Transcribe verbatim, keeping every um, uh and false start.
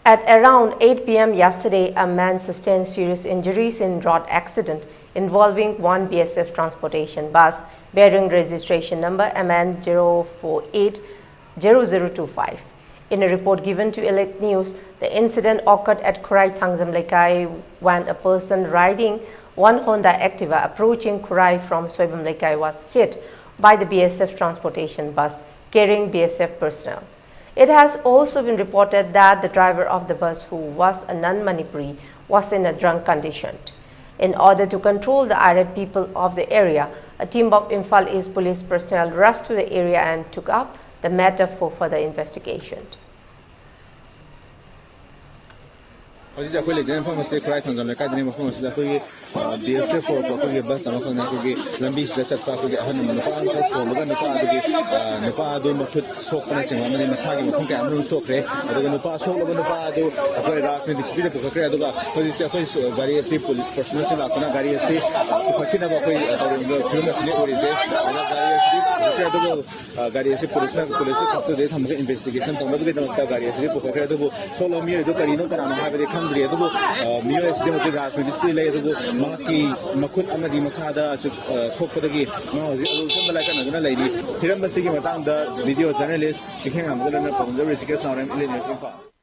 At around eight p m yesterday, a man sustained serious injuries in road accident involving one B S F transportation bus bearing registration number M N zero four eight zero zero two five. In a report given to Elite News, the incident occurred at Khurai Thangjam Leikai when a person riding one Honda Activa approaching Khurai from Soibam Leikai was hit by the B S F transportation bus carrying B S F personnel. It has also been reported that the driver of the bus, who was a non-Manipuri, was in a drunk condition. In order to control the irate people of the area, a team of Imphal East police personnel rushed to the area and took up the matter for further investigation. ꯍꯧꯖꯤꯛ ꯑꯩꯈꯣꯏ ꯂꯩꯖꯔꯤꯕ ꯃꯐꯝ ꯑꯁꯤ ꯈꯨꯔꯥꯏ ꯊꯥꯡꯖꯝ ꯂꯩꯀꯥꯏꯗꯅꯤ꯫ ꯃꯐꯝ ꯑꯁꯤꯗ ꯑꯩꯈꯣꯏꯒꯤ B ꯑꯦꯁ F ꯀꯧꯔꯛꯄ ꯑꯩꯈꯣꯏꯒꯤ bus ꯑꯃꯈꯛꯅ ꯑꯩꯈꯣꯏꯒꯤ ꯂꯝꯕꯤꯁꯤꯗ ꯆꯠꯄ ꯑꯩꯈꯣꯏꯒꯤ ꯑꯍꯟ ꯑꯃ ꯅꯨꯄꯥ ꯑꯃꯈꯛ ꯊꯣꯝꯃꯒ ꯅꯨꯄꯥ ꯑꯗꯨꯒꯤ, ꯑ, ꯅꯨꯄꯥ ꯑꯗꯨ ꯃꯈꯨꯠ ꯁꯣꯛꯄꯅꯆꯤꯡꯕ ꯑꯃꯗꯤ ꯃꯁꯥꯒꯤ ꯃꯐꯝ ꯀꯌꯥ ꯑꯃꯔꯣꯝ ꯁꯣꯛꯈ꯭ꯔꯦ꯫ ꯑꯗꯨꯒ ꯅꯨꯄꯥ ꯁꯣꯛꯂꯕ ꯅꯨꯄꯥ ꯑꯗꯨ ꯑꯩꯈꯣꯏ ꯔꯥꯖ ꯃꯦꯗꯤꯁꯤꯇꯤꯗ ꯄꯨꯈꯠꯈ꯭ꯔꯦ꯫ ꯑꯗꯨꯒ ꯍꯧꯖꯤꯛꯁꯦ ꯑꯩꯈꯣꯏ ꯁ-, ꯒꯥꯔꯤ ꯑꯁꯤ ꯄꯨꯂꯤꯁ ꯄꯔꯁꯣꯅꯦꯜꯁꯤꯡ ꯂꯥꯛꯇꯨꯅ ꯒꯥꯔꯤ ꯑꯁꯤ, ꯑ, ꯄꯨꯈꯠꯈꯤꯅꯕ ꯑꯩꯈꯣꯏ, ꯑ, ꯇꯧꯔꯤꯕ ꯐꯤꯕꯝ ꯑꯁꯤꯅꯤ ꯑꯣꯏꯔꯤꯁꯦ꯫ ꯑꯗꯨꯒ ꯒꯥꯔꯤ ꯑꯁꯤꯗꯤ ꯄꯨꯈꯠꯈ꯭ꯔꯦ꯫ ꯑꯗꯨꯕꯨ ꯑ, ꯒꯥꯔꯤ ꯑꯁꯤ ꯄꯨꯂꯤꯁꯅ, ꯄꯨꯂꯤꯁꯀꯤ ꯀꯁꯇꯗꯤꯗ ꯊꯝꯃꯒ ꯏꯟꯚꯦꯁꯇꯤꯒꯦꯁꯟ ꯇꯧꯅꯕꯒꯤꯗꯃꯛꯇ ꯒꯥꯔꯤ ꯑꯁꯤꯗꯤ ꯄꯨꯈꯠꯈ꯭ꯔꯦ꯫ ꯑꯗꯨꯕꯨ ꯁꯣꯛꯂꯕ ꯃꯤꯑꯣꯏ ꯑꯗꯨ ꯀꯔꯤꯅꯣ, ꯀꯅꯥꯅꯣ ꯍꯥꯏꯕꯗꯤ ꯈꯪꯗ꯭ꯔꯤ꯫ ꯑꯗꯨꯕꯨ, ꯑ, ꯃꯤꯑꯣꯏ ꯑꯁꯤꯗꯤ ꯍꯧꯖꯤꯛ ꯔꯥꯖ ꯃꯦꯗꯤꯁꯤꯇꯤ ꯂꯩ꯫ ꯑꯗꯨꯕꯨ ꯃꯍꯥꯛꯀꯤ ꯃꯈꯨꯠ ꯑꯃꯗꯤ ꯃꯁꯥꯗ ꯆꯨ-, ꯑ, ꯁꯣꯛꯄꯗꯒꯤ ꯃꯥ ꯍꯧꯖꯤꯛ ꯑꯔꯨꯕ ꯐꯤꯕꯝꯗ ꯂꯥꯏꯀꯠꯅꯗꯨꯅ ꯂꯩꯔꯤ꯫ ꯍꯤꯔꯝ ꯑꯁꯤꯒꯤ ꯃꯇꯥꯡꯗ ꯚꯤꯗꯤꯑꯣ ꯖꯔꯅꯦꯂꯤꯁ ꯆꯤꯡꯈꯦꯡꯉꯥꯟꯕꯒ ꯂꯣꯏꯅꯅ ꯄꯥꯎꯗꯝꯖꯧ ꯔꯤꯁꯤꯀꯦꯁ ꯅꯥꯎꯔꯦꯝ, ꯏꯂꯦꯟ ꯅ꯭ꯌꯨꯁ ꯏꯝꯐꯥꯜ꯫